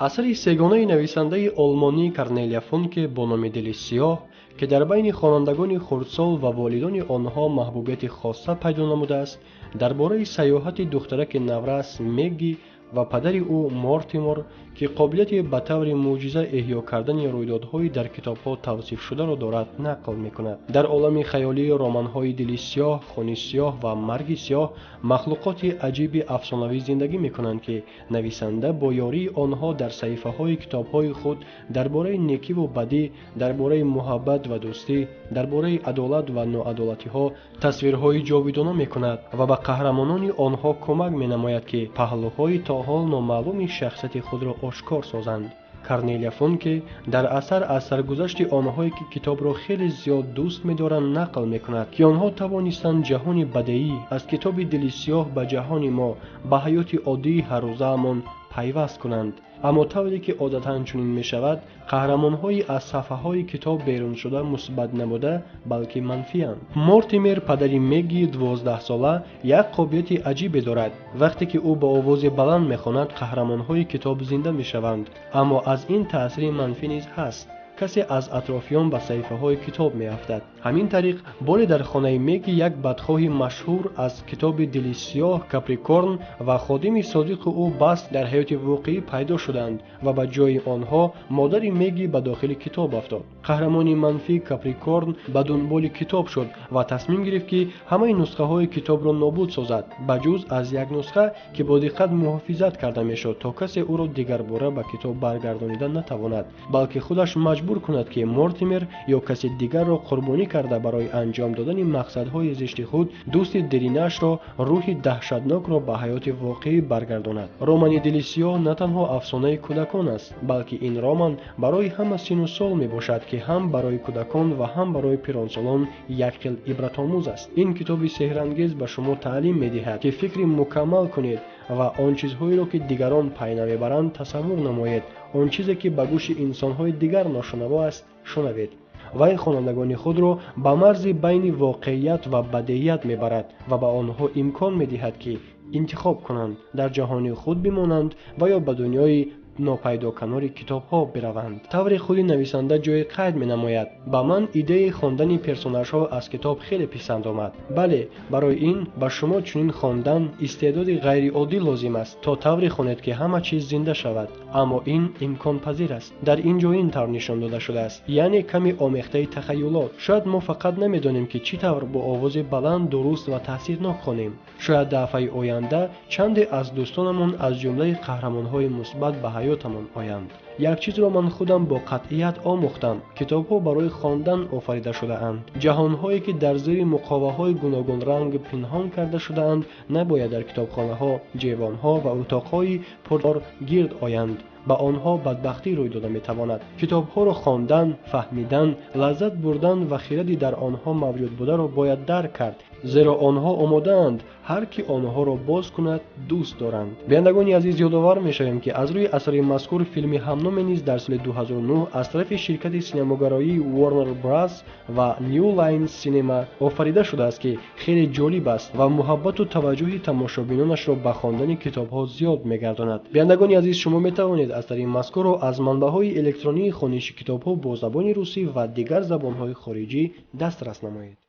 Асари сегонаи нависандаи олмонӣ Корнелия Функе бо номи «Дили сиёҳ», ки дар байни хонандагони хурдсол ва волидони онҳо маҳбубияти хоса пайдо намудааст, дар бораи сайёҳати духтараки наврас Мегги ва падари ӯ Мортимер, ки қобилияти ба таври мӯъҷиза эҳё кардани рӯйдодҳои дар китобҳо тавсифшударо дорад, нақл мекунад. Дар олами хаёлии романҳои «Дили сиёҳ», «Хуни сиёҳ» ва «Марги сиёҳ» махлуқоти аҷиби афсонавӣ зиндагӣ мекунанд, ки нависанда бо ёрии онҳо дар саҳифаҳои китобҳои худ дар бораи некиву бадӣ, дар бораи муҳаббат ва дӯстӣ, дар бораи адолат ва ноадолатиҳо тасвирҳои ҷовидона мекунад ва ба қаҳрамонони онҳо кӯмак менамояд, ки паҳлӯҳои то ҳол номаълуми шахсияти худро ошкор созанд. Корнелия Функе дар асар аз саргузашти онҳое, ки китобро хеле зиёд дӯст медоранд, нақл мекунад, ки онҳо тавонистанд ҷаҳони бадеӣ аз китоби «Дили сиёҳ» ба ҷаҳони мо, ба ҳаёти оддии ҳаррӯзаамон пайваст кунанд. Аммо тавре ки одатан чунин мешавад, қаҳрамонҳои аз саҳфаҳои китоб беруншуда мусбат набуда, балки манфианд. Мортимер, падари Мегги 12-сола, як қобилияти аҷибе дорад. Вақте ки ӯ ба овози баланд мехонад, қаҳрамонҳои китоб зинда мешаванд. Аммо аз ин таъсири манфӣ низ ҳаст. Касе аз атрофиён ба саҳифаҳои китоб меафтад. Ҳамин тариқ, боре дар хонаи Мегги як бадхоҳи машҳур аз китоби «Дили сиёҳ» Каприкорн ва ходими содиқи ӯ Баст дар ҳаёти воқеӣ пайдо шуданд ва ба ҷои онҳо модари Мегги ба дохили китоб афтод. Қаҳрамони манфӣ Каприкорн ба дунболи китоб шуд ва тасмим гирифт, ки ҳамаи нусхаҳои китобро нобуд созад, ба ҷуз аз як нусха, ки бо диққат муҳофизат карда мешуд, то касе ӯро дигарбора ба китоб баргардонида натавонад, балки худаш маҷбур кунад, ки Мортимер ё каси дигарро қурбонӣ карда, барои анҷом додани мақсадҳои зишти худ дӯсти деринашро, рӯҳи даҳшатнокро ба ҳаёти воқеӣ баргардонад. Романи «Дили сиёҳ» на танҳо афсонаи кӯдакон аст, балки ин роман барои ҳама сину сол мебошад, ки ҳам барои кӯдакон ва ҳам барои пиронсолон як хел ибратомӯз аст. Ин китоби сеҳрангез ба шумо таълим медиҳад, ки фикри мукаммал кунед ва он чизҳоеро, ки дигарон пай намебаранд, тасаввур намоед. Он чизе, ки ба гӯши инсонҳои дигар ношунаво аст, шунавед. Вай хонандагони худро ба марзи байни воқеият ва бадеият мебарад ва ба онҳо имкон медиҳад, ки интихоб кунанд: дар ҷаҳони худ бимонанд ва ё ба дунёи нопайдоканори китобҳо бираванд. Тавре худи нависанда ҷое қайд менамояд: «Ба ман идеяи хондани персонажҳо аз китоб хеле писанд омад. Бале, барои ин ба шумо чунин хондан истеъдоди ғайриоддӣ лозим аст, то тавре хонед, ки ҳама чиз зинда шавад. Аммо ин имконпазир аст. Дар ин ҷо ин тавр нишон дода шудааст, яъне каме омехтаи тахаюлот. Шояд мо фақат намедонем, ки чӣ тавр бо овози баланд дуруст ва таъсирнок хонем. Шояд дафъаи оянда чанде аз дӯстонамон аз ҷумлаи қаҳрамонҳои мусбат ба ҳаётамон оянд. Як чизро ман худам бо қатъият омӯхтам: китобҳо барои хондан офарида шудаанд. Ҷаҳонҳое, ки дар зери муқоваҳои гуногунранг пинҳон карда шудаанд, набояд дар китобхонаҳо, ҷевонҳо ва утоқҳои пурбор гирд оянд. Ба онҳо бадбахтӣ рӯй дода метавонад. Китобҳоро хондан, фаҳмидан, лаззат бурдан ва хиради дар онҳо мавҷуд бударо бояд дарк кард, зеро онҳо омодаанд ҳар ки онҳоро боз кунад, дӯст доранд.» Бинандагони азиз, ёдовар мешавем, ки аз рӯи асари мазкур филми ҳамноме низ дар соли 2009 аз тарафи ширкати синемогароии Warner Bros ва New Line Cinema офарида шудааст, ки хеле ҷолиб аст ва муҳаббату таваҷҷӯҳи тамошобинонашро ба хондани китобҳо зиёд мегардонад. Бинандагони азиз, шумо метавонед асари мазкурро аз манбаъҳои электронии хониши китобҳо бо забони русӣ ва дигар забонҳои хориҷӣ дастрас намоед.